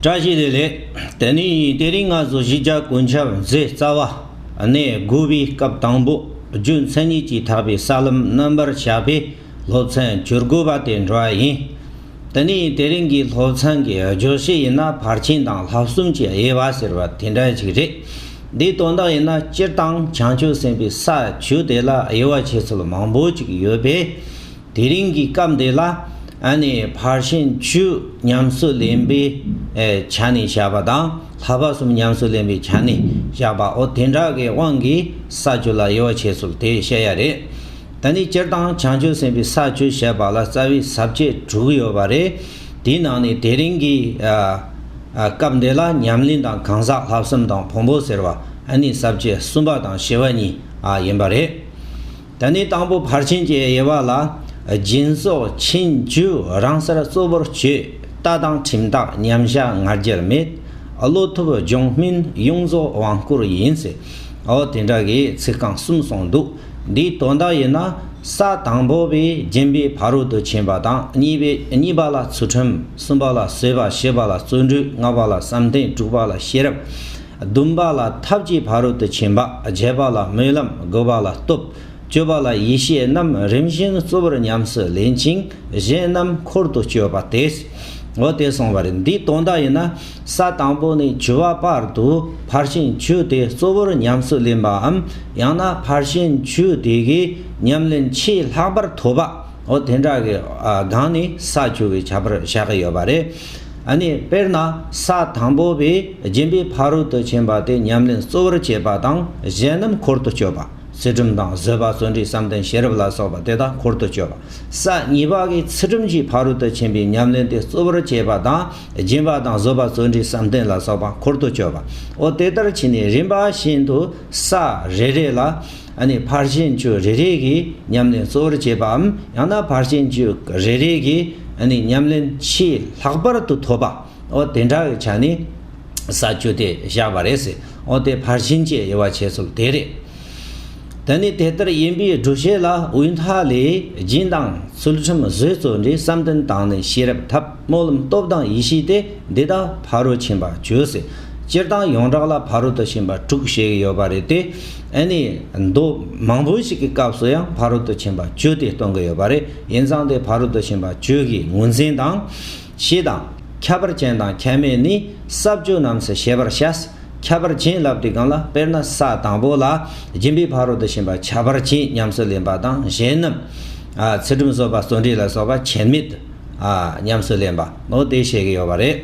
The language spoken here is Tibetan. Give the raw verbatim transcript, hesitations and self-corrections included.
བཀྲ་ཤིས་བདེ་ལེགས། དེ་ནི་དེ་རིང་ང་ཚོ་གཞིས་ཆགས་ཀུན་ཁྱབ་མཛོད་རྩ་བ་ནས་དགུ་པའི་སྐབས་དང་པོ་རྒྱུ་མཚན་ཉིད་ཀྱིས་ཐེག་པའི་ས་ལམ་རྣམ་པར་དཔྱད་པའི་སློབ་ཚན་བཅུ་དགུ་པ་དེ་འགྲོ་བ་ཡིན། དེ་ནི་དེ་རིང་གི་སློབ་ཚན་གྱི་བརྗོད་གཞི་ཡིན་ན་ཕར་ཕྱིན་དང་བསླབ་གསུམ་གྱི་དབྱེ་བ་ཟེར་བ་དེ་འདྲ་ཞིག་རེད། འདིའི་དོན་དག་ཡིན་ན་སྤྱིར་བཏང་བྱང་ཆུབ་སེམས་དཔའི་ས་བཅུ་དེ་ལ་དབྱེ་བ་ཕྱེ་ཚུལ་མང་པོ་ཅིག་ཡོད་པས། དེ་རིང་གི་སྐབས་འདི་ལ་ཨ་ནི་ཕར་ཕྱིན་བཅུ་ཉམས་སུ་ལེན་པའི་ཨེ་ཆ་ནས་བཞག་པ་དང་བསླབ་པ་གསུམ་ཉམས་སུ་ལེན་པའི་ཆ་ནས་བཞག་པ། འོ་དེ་འདྲ་གི་དབང་གིས་ས་བཅུ་ལ་དབྱེ་བ་ཕྱེ་ཚུལ་དེ་བཤད་ཡ་རེད། ད་ནི་སྤྱིར་བཏང་བྱང་ཆུབ་སེམས་དཔའི་ས་བཅུ་བཤད་པ་ལ་རྩ་བའི་ས་བཅད་དྲུག་ཡོད་པ་རེད། དེའི་ནང་ནས་དེ་རིང་གི་ཨ་ཨ་སྐབས་འདི་ལ་ཉམས་ལེན་དང་གང་ཟག་བསླབ་གསུམ་དང་ཕུང་པོ་ཟེར་བ་ཨ་ནི་ས་བཅད་གསུམ་པ་དང་བཞི་པ་གཉིས་ཨ་ཡིན་པ་རེད། ད་ནི་དང་པོ་ཕར་ཕྱིན་གྱི་དབྱེ་བ་ལ། སྦྱིན་སོགས་ཆེན་བཅུ་རང་སར་གཙོ་བོར་བྱེད། ལྟ་དང་ཁྲིམས་དང་མཉམ་བཞག་ང་རྒྱལ་མེད། བློ་ཐུབ་སྦྱོང་སྨིན་ཡོངས་རྫོགས་དབང་བསྐུར་ཡིན་ཟེར། འོ་དེ་འདྲ་གི་ཚིག་རྐང་གསུམ་གསུངས་འདུག་འདིའི་དོན་དག་ཡིན་ན་ས་དང་པོ་པའི་སྦྱིན་པའི་ཕ་རོལ་ཏུ་ཕྱིན་པ་དང་གཉིས་པའི་གཉིས་པ་ལ་ཚུལ་ཁྲིམས། གསུམ་པ་ལ་བཟོད་པ། བཞི་པ་ལ་བརྩོན་འགྲུས། ལྔ་པ་ལ་བསམ་གཏན། དྲུག་པ་ལ་ཤེས་རབ། བདུན་པ་ལ་ཐབས་ཀྱི་ཕ་རོལ་ཏུ་ཕྱིན་པ། བརྒྱད་པ་ལ་སྨོན་ལམ། དགུ་པ་ལ་སྟོབས། བཅུ་པ་ལ་ཡེ་ཤེས་རྣམས་རིམ་བཞིན་གཙོ་བོར་ཉམས་སུ་ལེན་ཅིང་གཞན་རྣམས་འཁོར་དུ་གཅོད་པ་སྟེ། འོ་དེ་གསུངས་པ་རེད། འདིའི་དོན་དག་ཡིན་ན་ས་དང་པོ་ནས་བཅུ་པ་བར་དུ་ཕར་ཕྱིན་བཅུ་དེ་གཙོ་བོར་ཉམས་སུ་ལེན་པའམ་ཡང་ན་ཕར་ཕྱིན་བཅུ་དེ་གའི་ཉམས་ལེན་ཆེས་ལྷག་པར་ཐོབ་པ། འོ་དེ་འདྲ་གི་ཨ་སྒང་ནས་ས་བཅུ་གི་ཁྱད་པར་བཞག་གི་ཡོད་པ་རེད། ཨ་ནི་དཔེར་ན་ས་དང་པོ་པའི་སྦྱིན་པའི་ཕ་རོལ་ཏུ་ཕྱིན་པ་དེ་ཉམས་ལེན་གཙོ་བོར་བྱེད་པ་དང་གཞན་རྣམས་འཁོར་དུ་གཅོད་པ། ཚུལ་ཁྲིམས་དང་བཟོད་པ། བརྩོན་འགྲུས། བསམ་གཏན། ཤེས་རབ་ལ་སོགས་པ་དེ་དག་འཁོར་དུ་གཅོད་པ། ས་གཉིས་པ་གི་ཚུལ་ཁྲིམས་ཀྱི་ཕ་རོལ་ཏུ་ཕྱིན་པའི་ཉམས་ལེན་དེ་གཙོ་བོར་བྱེད་པ་དང་སྦྱིན་པ་དང་བཟོད་པ། བརྩོན་འགྲུས། བསམ་གཏན་ལ་སོགས་པ་འཁོར་དུ་གཅོད་པ། འོ་དེ་ལྟར་བྱས་ནས་རིམ་པ་བཞིན་དུ་ས་རེ་རེ་ལ་ཨ་ནི་ཕར་ཕྱིན་བཅུ་རེ་རེ་གིས་ཉམས་ལེན་གཙོ་བོར་བྱེད་པའམ་ཡང་ན་ཕར་ཕྱིན་བཅུ་རེ་རེ་གིས་ཨ་ནི་ཉམས་ལེན་ཆེས་ལྷག་པར་དུ་ཐོབ་པ། འོ་དེ་འདྲ་གི་ཆ་ནས་ས་བཅུ་དེ་བཞག་པ་རེད་ཟེར། འོ་དེ་ཕར་ཕྱིན་གྱི་དབྱེ་བ་ཕྱེ་ཚུལ་དེ་རེད། ད་ནི་དེ་ལྟར་ཡིན་པའི་སྒྲུབ་བྱེད་ལ་དབུས་མཐའ་ལས་སྦྱིན་དང་ཚུལ་ཁྲིམས། བཟོད། བརྩོན་འགྲུས། བསམ་གཏན་དང་ནི་ཤེས་རབ་ཐབས། སྨོན་ལམ། སྟོབས་དང་ཡེ་ཤེས་ཏེ། འདི་དག་ཕ་རོལ་ཕྱིན་པ་བཅུ་ཟེར། སྤྱིར་བཏང་ཡོངས་གྲགས་ལ་ཕ་རོལ་ཏུ་ཕྱིན་པ་དྲུག་བཤད་ཀྱི་ཡོད་པ་རེད་དེ། ཨ་ནི་མདོ་མང་པོ་ཞིག་གི་སྐབས་སུ་ཡང་ཕ་རོལ་ཏུ་ཕྱིན་པ་བཅུ་དེ་སྟོན་གྱི་ཡོད་པ་རེད། ཡིན་ཙང་དེ་ཕ་རོལ་ཏུ་ཕྱིན་པ་བཅུ་གི་ངོས་འཛིན་དང་། ཕྱི་དང་། ཁྱད་པར་ཅན་དང་ཁྱད་མེད་ནི་ས་བཅུ་རྣམས་སུ་ཤེས་པར་བྱ། ཁྱད་པར་ཅན་ལབ་དུས་སྒང་ལ་དཔེར་ན་ས་དང་པོ་ལ་སྦྱིན་པའི་ཕ་རོལ་ཏུ་ཕྱིན་པ་ཁྱད་པར་ཅན་ཉམས་སུ་ལེན་པ་དང་གཞན་རྣམས་ཨ་ཚུལ་ཁྲིམས་བཟོད་པ་བརྩོན་འགྲུས་ལ་སོགས་པ་ཁྱད་མེད་ཨ་ཉམས་སུ་ལེན་པ་འོ་དེ་བཤད་ཀྱི་ཡོད་པ་རེད།